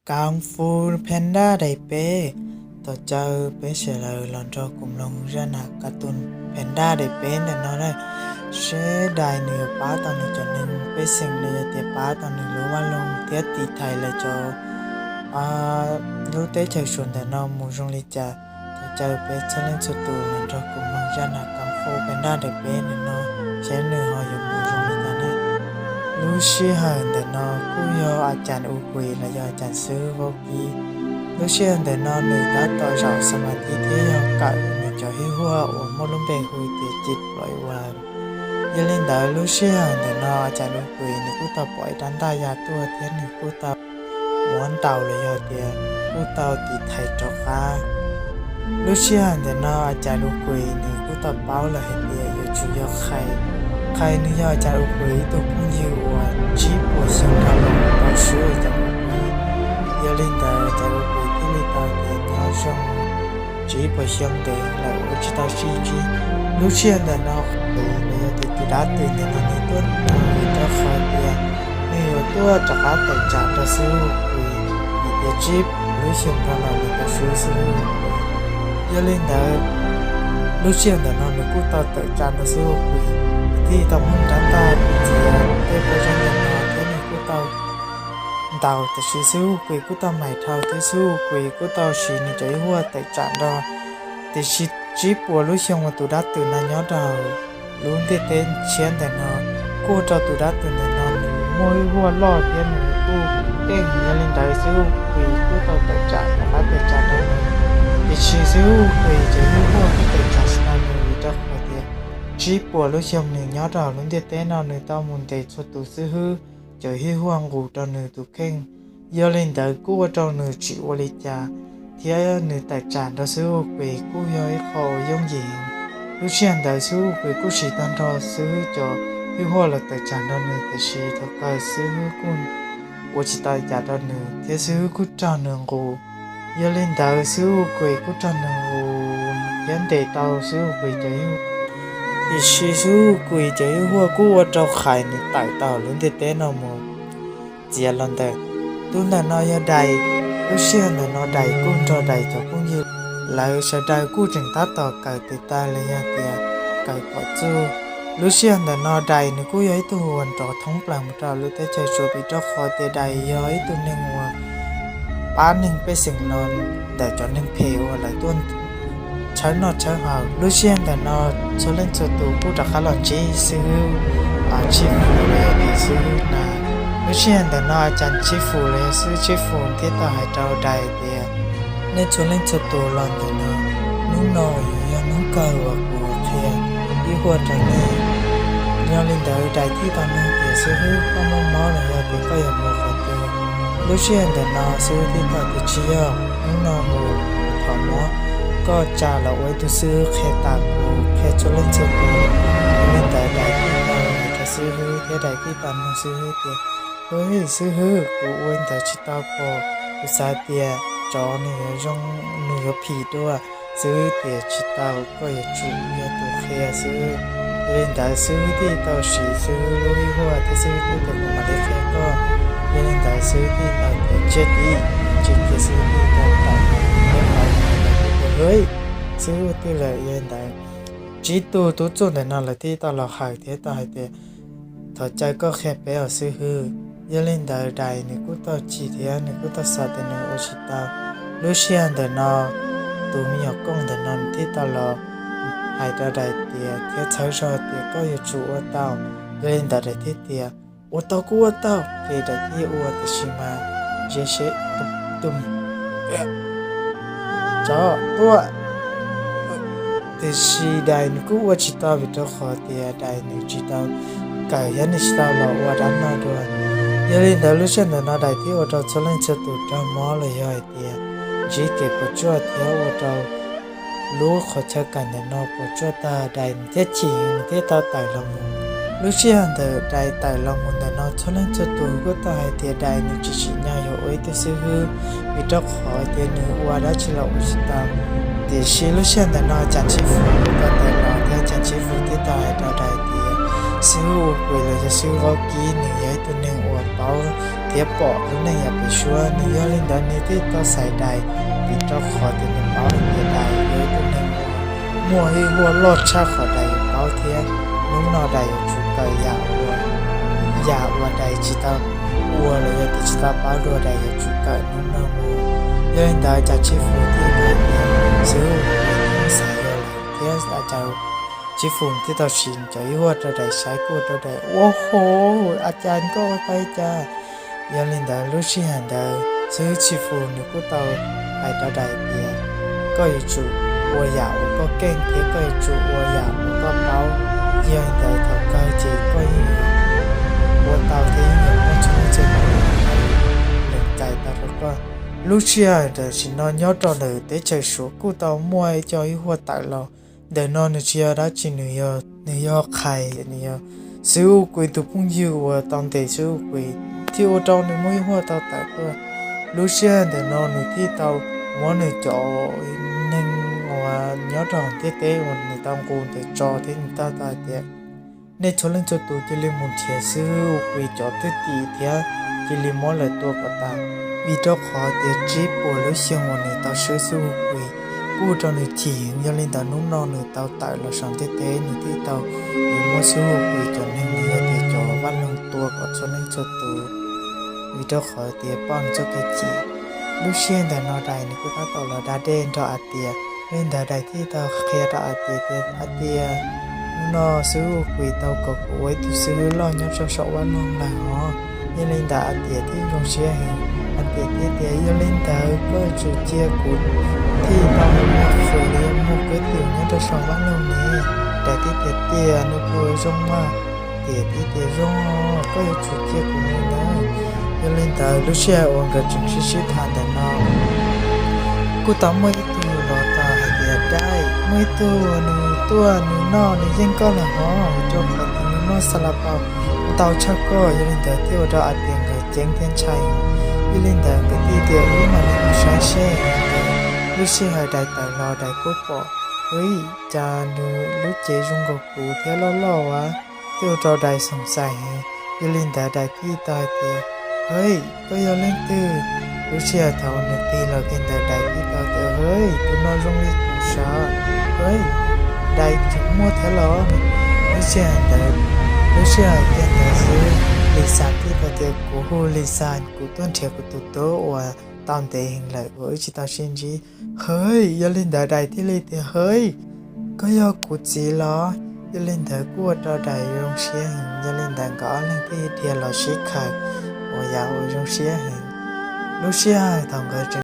Kung Fu Panda daim peb. Thov caw peb sawv daws los nrog kuv mloog zaj nam kas tus Panda daim peb ntawm no na, seb Dais nws yuav pab tau nws cov neeg pej xeem los yog tias pab tau nws lub vaj loog thiab tiv thaiv lawv cov lub teb chaws Suav ntawm no mus zoo li cas. Thov caw peb txhua leej txhua tus los nrog kuv mloog zaj nam Kung Fu Panda daim peb ntawm no, seb nws ho yuav mus zoo li cas ne. Lub sij hawm ntawm no kuj yog a cas U Kuis los yog a cas xib hwb Vaub Kib. Lub sij hawm ntawm no nws tab tom zaum xa ma thi thiab yog kawm nws cov hwj huaj uas muaj lub npe hu tias Cim Ploj Ua. Yog li ntawd lub sij hawm ntawm no a cas U Kuis nws kuj tau pom ib rab ntaj ya tuaj thiab nws kuj tau muab ntaus los yog tias kuj tau tiv thaiv rov qab. Lub sij hawm ntawm no a cas U Kuis nws kuj tau paub lawm hais tias yuav tsum yog Qhais. Qhais nws yog a cas U Kuis ib tug phooj ywg uas tsib puas xyoo dhau los tau swb a cas U Kuis. Yog li ntawd a cas U Kuis thiaj li tau tias nyob zoo tsib puas xyoo ntev lawm ua tsis tau sib ntsib. Lub sij hawm ntawm no Qhais los yog tias tus dab twm ntawm no nws tuaj nug vim rau qhov tias nws yuav tuaj rov qab tawm tsam rau xib hwb U Kuis vim tias tsib puas lub xyoo dhau los nws tau swb xib hwb U Kuis. Yog li ntawd lub sij hawm ntawm no nws kuj tau tawm tsam rau xib hwb U Kuis, thiaj tau muab rab ntaj txiav tej pob zeb ntawm no thiab nws kuj tau ntaus, tiam sis xib hwb U Kuis kuj tau mais dhau thiab xib hwb U Kuis kuj tau siv nws cov hwj huaj tawm tsam nrog. Tiam sis tsib puas lub xyoo uas tus dab twm no nyob rau hauv lub ntiaj teb tshiab ntawm no kuj ua rau tus dab twm ntawm no nws muaj hwj huaj loj thiab nws kuj keej. Yog li ntawd xib hwb U Kuis kuj tau tawm tsam rov qab tawm tsam rau nws, tiam sis xib hwb U Kuis cov hwj huaj kuj tawm tsam tsis tau nws vim rau qhov tias tsib puas lub xyoo nws nyob rau hauv lub ntiaj teb no nws tau mus ntes txhua tus xib hwb cov hwj huaj nqus rau nws tus kheej. Yog li ntawd kuj ua rau nws tsis ua li cas thiab nws tawm tsam nrog xib hwb U Kuis kuj yog ib qho uas yooj yim heev. Lub sij hawm ntawd xib hwb U Kuis kuj siv tag nrho xib hwb cov hwj huaj los tawm tsam nrog nws, tiam sis thaum kawg xib hwb kuj ua tsis tau li cas rau nws thiab xib hwb kuj raug nws nqus. Yog li ntawd xib hwb U Kuis kuj raug nws nqus thiab ntes tau xib hwb U Kuis cov hwj huaj. Tiam sis xib hwb U Kuis cov hwj huaj kuj ua rau Qhais nws tawm tau lub ntiaj teb no mus. Txiav los ntawm tus ntawm no yog Dais. Lub sij hawm ntawm no Dais kuj nrog Dais cov phooj ywg, lawv sawv daws kuj tseem tab tom kawm tes taw los yog tias kawm kom txuj. Lub sij hawm ntawm no Dais nws kuj yog ib tug uas nrov thoob plaws mus rau lub teb chaws Suav vim rau qhov tias Dais yog ib tug neeg uas pab neeg pej xeem los ntawm cov neeg phem uas lawv tuaj tshawb noj tshawb haus. Lub sij hawm ntawm no txhua leej txhua tus kuj rov qab los ntsib xib hwb Tsib Fus los yog tias xib hwb na. Lub sij hawm ntawm no a cas Tsib Fus los yog xib hwb Tsib Fus thiaj tau hais rau Dais tias, nej txhua leej txhua tus los ntawm no, hnub no yuav yog hnub kawg uas kuv qhia hwj huaj rau nej. Yog li ntawd Dais thiaj tau nug tias, xib hwb, koj muaj mob los yog tias koj yuav mus qhov twg? Lub sij hawm ntawm no xib hwb thiaj tau tias, tsis yog, hnub no mus thov mob, koj tsa los ua ib tug xib hwb qhia tas kuv, qhia txhua leej txhua tus. Yog li ntawd Dais thiaj tau hais rau xib hwb thiab Dais thiaj tau nug xib hwb tias, hwb, xib hwb, kuv ua li ntawd tsis tau pom, kuv xav tias tsov nws yuav zoo, nws yuav phim dua. Xib hwb tias, tsis tau, koj yuav tsum yog tus qhia xib hwb. Yog li ntawd xib hwb thiaj tau siv xib hwb lub hwj huaj thiab xib hwb thiaj tias, kuv mam li qhia koj. Yog li ntawd xib hwb thiaj tau tias, tsiab tiv, tsis tias xib hwb thiaj tau tawm, hwb, xib hwb twb lawm. Yog li ntawd tsib tug tub txuj ntawm no lawv thiaj tau los hawm thiab tau hais tias, thov caw koj qhia peb os xib hwb. Yog li ntawd Dais nws kuj tau chim thiab nws kuj tau xav tias nws ua tsis tau. Lub sij hawm ntawm no tus me nyuam kooj ntawm no nws thiaj tau los hais rau Dais tias, thiab txhawb zog tias koj yuav tsum ua tau. Yog li ntawd Dais thiaj tias, ua tau kuj ua tau, ces Dais thiaj ua, tiam sis mas ze seb tus tsov tuaj. Tiam sis Dais nws kuj ua tsis tau vim rau qhov tias Dais nws tsis tau kawm thiab nws tsis tau los ua dab no dua. Yog li ntawd lub sij hawm ntawm no Dais thiaj ua rau txhua leej txhua tus raug mob los yog hais tias ntsib kev puas tsuaj thiab ua rau lub qhov chaw kawm ntawm no puas tsuaj tag, Dais nws thiaj chim nws thiaj tau tawm los mus. Lub sij hawm ntawm Dais tawm los mus ntawm no txhua leej txhua tus kuj tau hais tias Dais nws tsis tsim nyog yuav ua ib tug xib hwb vim rau qhov tias nws ua dab tsi los ua tsis tau. Tiam sis lub sij hawm ntawm no Cas Ntsib Fus kuj tau tawm los thiab Cas Ntsib Fus thiaj tau hais rau Dais tias xib hwb U Kuis los yog xib hwb Vaub Kib nws yog ib tug neeg uas paub thiab pom lub neej yav pem suab. Nws yog li ntawd nws thiaj tau xaiv Dais, vim rau qhov tias nws paub tias Dais yog ib tug neeg muaj ib huaj loj tshaj qhov Dais yuav paub thiab. Hnub no Dais yuav tsum kawm yam uas, yam uas Dais tsis tau ua los yog tias tsis tau paub dua, Dais yuav tsum kawm hnub no mus. Yog li ntawd cas Tsib Fus thiaj hais tias, xib hwb, kuv xav yog lawm thiab. Cas Tsib Fus thiaj tau siv cov ib huaj rau Dais saib, kuj rau Dais ua hauv, a cas koj ua tau cas. Yog li ntawd lub sij hawm ntawd xib hwb Tsib Fus nws kuj tau hais rau Dais tias, koj yuav tsum ua yam uas koj keej thiab koj yuav tsum ua yam uas koj paub. Yog li ntawd thaum kawg ces koj yeej yuav ua tau thiab yeej yuav muaj txhua leej txhua tus lees txais tau rau koj. Lub sij hawm tam sim no nyob rau ntawm teb chaws Suav kuj tau muaj ib co ib huaj tawm los. Ntawm no nws tsis yog dab tsi, nws yog, nws yog Qhais, nws yog xib hwb Us Kuis tus phooj ywg uas tau ntes xib hwb Us Kuis thiaj ua rau nws muaj ib huaj tau tawm tuaj. Lub sij hawm ntawm no nws thiaj tau muab nws cov neeg uas nyob rau hauv ntiaj teb uas nws tau nqus ntawd tso thiab nws tau tau hais tias, nej txhua leej txhua tus cia li mus nrhiav xib hwb Us Kuis cov thwj tim thiab cia li muab lawv tua kom tas, vim rau qhov tias tsib puas lub xyoo uas nws tau swb xib hwb Us Kuis kuj ua rau nws chim heev. Yog li ntawd hnub no nws tau tawm los saum ntiaj teb, nws thiaj tau yuav muab xib hwb Us Kuis cov neeg los yog tias cov vaj loog tua kom txhua leej txhua tus, vim rau qhov tias pom nws txoj kev chim. Lub sij hawm ntawm no Dais nws kuj tab tom los da dej nrog A Tias. Yog li ntawd Dais thiaj tau qhia rau A Tias tias, A Tias, hnub no xib hwb Us Kuis tau kom kuv ua ib tug xib hwb loj nyob rau saum vaj loog lawm os. Yog li ntawd A Tias thiaj zoo siab heev. A Tias thiaj tias, yog li ntawd koj yuav tsum cia kuv thiaj tau mus fwm li mus kub tias nyob rau saum vaj loog ne. Dais thiaj tias, tias nws kuj zoo mas. Tias thiaj tias, zoo, koj yuav tsum cia kuv mus ntawd. Yog li ntawd lub sij hawm uas nkawd tseem sib sib tham ntawm no kuj tau muaj ib tug los tau hais tias, Dais, muaj ib tug nws tuaj nws noj nws yeej koj lawm hov, rau qhov tias nws noj xa la paus ntau tshaj koj. Yog li ntawd thiaj ua rau A Tias nkawd ceeb thiab ntshai. Yog li ntawd nkawd thiaj tias, wb mam li mus saib seb. Lub sij hawm Dais tawm los Dais kuj pom, ua cas nws lub cev zoo nkaus kuv thiab loj loj as, thiaj ua rau Dais xoom xais heev. Yog li ntawd Dais thiaj tau hais tias, hej, koj yog leej twg? Lub sij hawm thaum nws tig los kiag ntawd Dais thiaj tau tias, hej, tus no zoo li kuv sav. Hej, Dais tseem muaj thiab los? Lub sij hawm ntawd, lub sij hawm kiag ntawd xwb Lis Xas thiaj tau tias, kuv hu Lis Xas, kuv tuaj nrhiav kuv tus tub uas tau ntev heev lawm uas wb tsis tau sib ntsib. Hej, yog li ntawd Dais thiaj li tias, hej, koj yog kuv txiv los? Yog li ntawd kuj ua rau Dais zoo siab heev. Yog li ntawd nkawd ob leeg thiaj dhia los sib khaws uas yam uas zoo siab heev. Lub sij hawm thaum nkawd tseem